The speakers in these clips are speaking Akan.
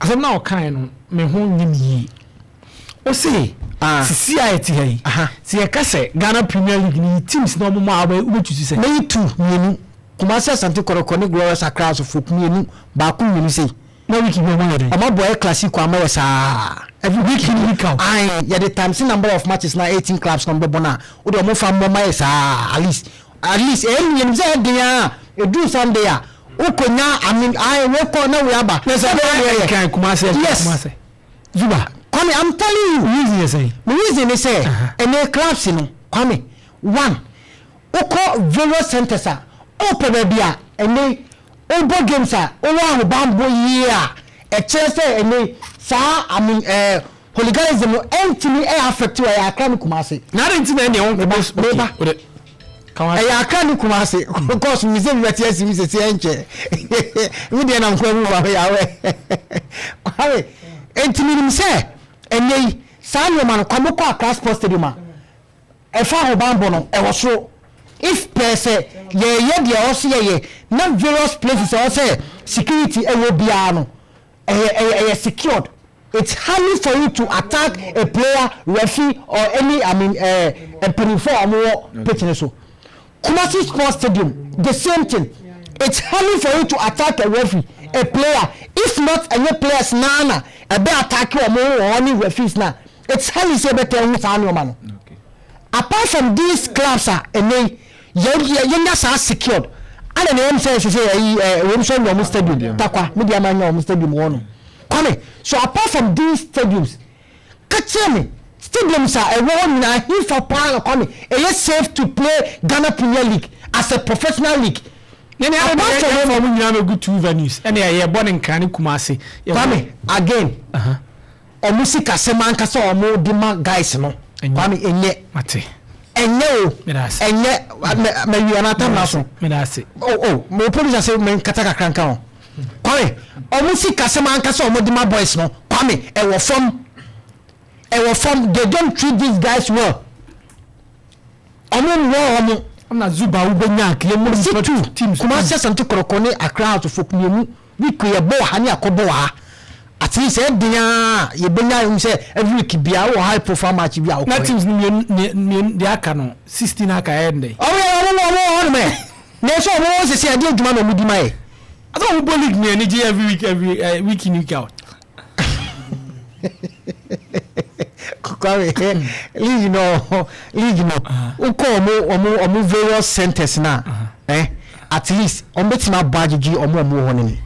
Asɛm no a ɔkae no, me ho nyɛ me yie. Ose, Ah. sisi a yɛte ha yi, Aha. sɛ yɛka sɛ Ghana Premier League no yi teams na wɔn a wobɛtutu sɛ? Mɛyi two, mmienu. Kumasi Asante Kɔtɔkɔ ne Glorious Accra House of Folk mmienu, baako mmienu sei. Na week bi wɔn ayɛ dɛn? Wɔn abɔ El Clasico ama yɛ saa. Every week in week out. Ae, yɛde times number of matches na 18 clubs na wɔbɛbɔ no a, wode wɔn fa mmɔ ma yɛ saa at least. At least ɛyɛ mmienu sɛ ɛyɛ den ara a, ɛduru Sunday a, wokɔnya I mean ae wei kɔ na wei aba. Na sɛ Sɛdeɛ ɛbɛyɛ yɛ. Nkran Kumasi ɛnka Yes. Kumasi. Zuba. Kwame I'm telling you. Reason yɛ sɛn? Me reason ne sɛ ɛnɛ clubs no Kwame one wokɔ various centers a wopɛ baabi a ɛnɛ wobɔ games a wowɔ ahobanbɔ yie a ɛkyerɛ sɛ ɛnɛ saa I mean ɛɛ hooliganism no ɛntumi ɛyɛ affect wɔ ɛyɛ Accra ne Kumasi. Na adi nti na ɛnna ɛwɔ Meba meba. Ɛyɛ Accra ne Kumasi cause mi sɛ mi bɛ te asi mi sɛ si ɛnkyɛ mi deɛ na nkwa mu ba yɛ awɛ Kwame nti mi nim sɛ ɛnɛ yi saa nneɛma no Kwame kɔ Accra Sports Stadium a ɛfa ahobanbɔ no ɛwɔ soro if pɛɛ sɛ yɛyɛ deɛ ɔsɛ yɛyɛ na various places ɛwɔ sɛ security ɛwɔ biara no ɛyɛ ɛyɛ ɛyɛ secured. It's hardly for you to attack a player, referee or any I mean eh, mpanimfoɔ a wɔwɔ pitch no so. Kumasi Sports Stadium, the same thing. It's hardly for you to attack a referee, a player. If not ɛnyɛ players naa na ɛbɛ attack wɔn wɔn ne referees na. It's hardly sɛ ɛbɛtɛ ɛho saa nneɛma no. Apart from these clubs a ɛnɛ yi yɛ yɛ yɛnya saa secured. Ana na ɛyɛm sɛ ɛsɛ sɛ ɛyi ɛ wɔn nso nya wɔn stadium takwa media man nya wɔn stadium wɔ no. Kwame, so apart from these stadiums, ka kyerɛ me stadiums a ɛwɔ hɔ nyinaa hefa paa na Kwame ɛyɛ safe to play Ghana Premier League as a professional league? Ne ne Apart apart from from wɔn nyinaa bɛgu two venues ɛna yɛ bɔ ne Nkran ne Kumasi. Kwame, again, ɔmo sikasɛm ankasa a ɔmo de ma guys no, Ɛnyɛ. Kwame, ɛnyɛ. Mate. Ɛnyɛ o. Meda ase. Ɛnyɛ mɛ mɛ wia na tam na so. Meda ase. Oh, mo producer sɛ mɛ nkata kakra nka ho. Kwame, ɔmo sikasɛm ankasa a ɔmo de ma boys no, Kwame, ɛwɔ fam. Ɛwɔ fam. They don't treat these guys well. Ɔmo nwɔ ɔmo. Ɛna Zuba wobɛnya akele mu Si two teams. Kumasi Asante Kɔtɔkɔ ne Accra House of Folk mmienu week yɛ bɔ wɔ ha ne akɔ bɔ wɔ ha. At least ɛden a yɛbɛnya ehun sɛ every week bia wɔ high profile match bi a Na wokɔ. teams no mmienu mmienu deɛ aka no 16 aka ɛyɛ ndɛ. Ɔmo yɛ ɔmo wɔ hɔ nom ɛ. Na ɛsɛ ɔmo wɔ sisi ɛde adwuma na ɔmo di ma yɛ. Asa wɔn bɔ league mmienu gye every week, every week in, week out. Kwame, league no wokɔ ɔmo various centers na at least ɔmo bɛtumi abɔ agyegye ɔmo wɔ hɔ no ni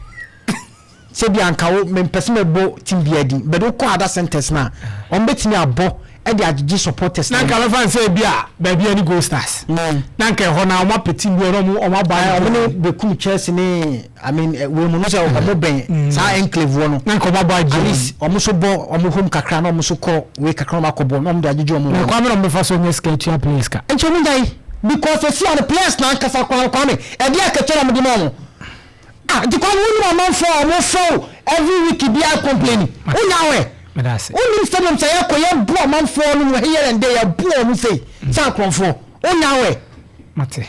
sɛbi anka wo mempɛ sɛ mɛbɔ team bi adi, but wokɔ other centers na ɔmo bɛtumi abɔ ɛde agyegye supporters. Na nka bɛfa nsɛ bi a baabi ani Gold Stars. Na nka ɛhɔ na wɔn apɛ team bi ɔmo abɔ. Ɔmo ne Bekum Chelsea ne I mean wei mu no sɛ ɔmo bɛn saa enclave wɔ no. Na nka ɔmo abɔ agye. At least ɔmo nso bɔ ɔmo home kakra na ɔmo nso kɔ wei kakra na ɔmo akɔ bɔ na ɔmo de agyegye ɔmo Na hɔ. Kwame na ɔmo bɛfa so ɔnyɛ sika etua players ka. Nti ɔmo gyae because esi a no players na ankasa Kwame ɛde akatua na ɔmo de ma ɔmo. Ah, nti Kwame, wonim amanfoɔ a ɔmo fɛw every week bi a complaining wonya awɛ. Meda ase. Wonim stadium sɛ yɛkɔ yɛbu amanfoɔ no mu here and there, yɛbu ɔmo sei sɛ akorɔmfoɔ wonya awɛ. Mate.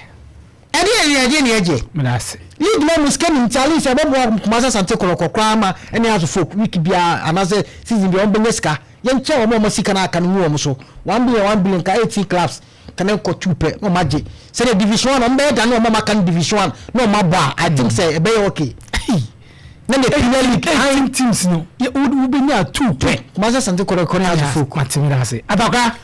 Ɛde yɛ ɛde ne yɛgye. Meda ase. League no mu sika nim nti at least ɛbɛboa Kumasi Asante Kɔtɔkɔ koraa ma ɛne Hearts of Oak week biara anaasɛ season biara wɔn bɛnya sika. Yɛnkyɛn wɔn a wɔn sika no aka no ngu wɔn so 1 billion 1 billion ka 18 clubs kana nkɔ two pɛ na wɔn agye sɛdeɛ Division One wɔn bɛyɛ dane wɔn a wɔn aka no Division One na wɔn abɔ a, I think sɛ ɛbɛyɛ okay na the Premier League. 18 teams no yɛ wobɛnya two pɛ. Kumasi Asante Kɔtɔkɔ ne Hearts of Oak. Mate, meda ase. Atakora.